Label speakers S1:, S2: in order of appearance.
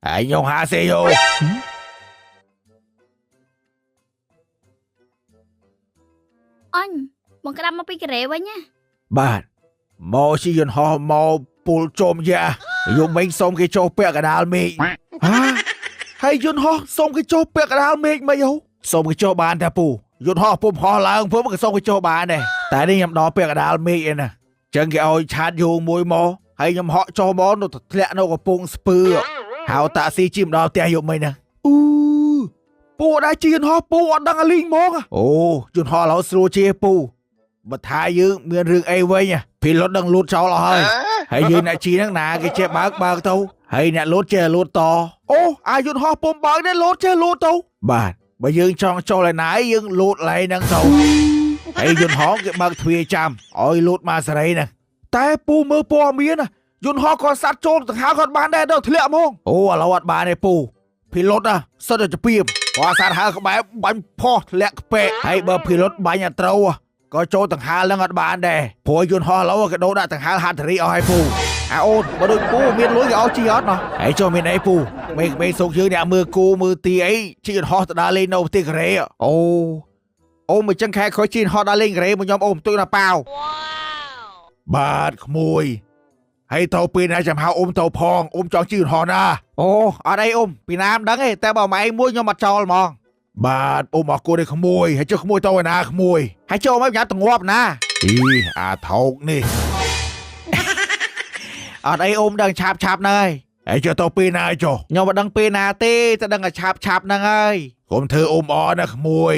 S1: 안녕하세요.
S2: អញបងក្តាប់មកពីកូរ៉េវិញណា
S1: បាទមកជិះយន្តហោះមកពុលជុំយ៉ាយំមិញសុំគេចុះពាក់កណ្ដាលមេឃហាហើយយន្តហោះសុំគេចុះពាក់កណ្ដាលមេឃមិនហូសុំគេចុះបានតែពូយន្តហោះពុំហោះឡើងពុំក៏សុំគេចុះបានដែរតែនេះខ្ញុំដល់ពាក់កណ្ដាលមេឃឯណាចឹងគេឲ្យឆាតយោងមួយមកហើយខ្ញុំហក់ចុះមកនៅធ្លាក់នៅកំពង់ស្ពឺហៅតាក់ស៊ីជិះមកដល់ផ្ទះយប់មិញណាអូពូអត់ដែរជិះយន្តហោះពូអត់ដឹងអាលីងហ្មងអូយន្តហោះឥឡូវស្រួលជាពូ បើថាយើងមានរឿងអីវិញភីលុតដឹងលូតចោលអស់ហើយហើយយើងអ្នកជីហ្នឹងណាគេចេះបើកបើកទៅហើយអ្នកលូតចេះលូតតអូអាយន្តហោះពុំបើកនេះលូតចេះលូតទៅបាទបើយើងចង់ចូលឯណាយើងលូតឡៃហ្នឹងទៅហើយយន្តហោះគេបើកទ្វារចាំឲ្យលូតមកសេរីហ្នឹងតែពូមើលព័ត៌មានយន្តហោះក៏សัตว์ចូលដង្ហើគាត់បានដែរដល់ធ្លាក់ហ្មងអូឥឡូវអត់បានទេពូភីលុតសិតតែជាពីមគាត់សัตว์ហើក្បែរបាញ់ផោះធ្លាក់ក្ពេកហើយបើភីលុតបាញ់អត់ត្រូវ ក៏ចូលដង្ហើនឹងអត់បានដែរព្រោះយន្តហោះឥឡូវក៏ដូរដាក់ដង្ហើហាត់រីអស់ហើយពូអាអូនបើដូចពូមានលុយក៏ឲ្យជីអត់ណោះហើយចុះមានអីពូមេមេសុកយើងអ្នកមើលគូមើលទីអីជីយន្តហោះទៅដើរលេងនៅប្រទេសកូរ៉េអូអូមិនចឹងខែក្រោយជីយន្តហោះដើរលេងកូរ៉េមកខ្ញុំអូមិនទុយណាប៉ាវបាទក្មួយហើយទៅពេលណាចាំហៅអ៊ំទៅផងអ៊ំចង់ជិះយន្តហោះណាអូអត់អីអ៊ំពីណាមិនដឹងទេតែបើម៉ែឯងមួយខ្ញុំអត់ចោលហ្មង បាទអ៊ំអរគុណឯក្មួយហើយចុះក្មួយទៅឯណាក្មួយហើយចូលមកញ៉ាំតងាប់ណាអីអាថោកនេះ អត់អីអ៊ំដឹងឆាប់ឆាប់ហ្នឹងហើយហើយចុះទៅពេលណាចុះខ្ញុំមិនដឹងពេលណាទេតែដឹងតែឆាប់ឆាប់ហ្នឹងហើយកុំធ្វើអ៊ំអរណាក្មួយ។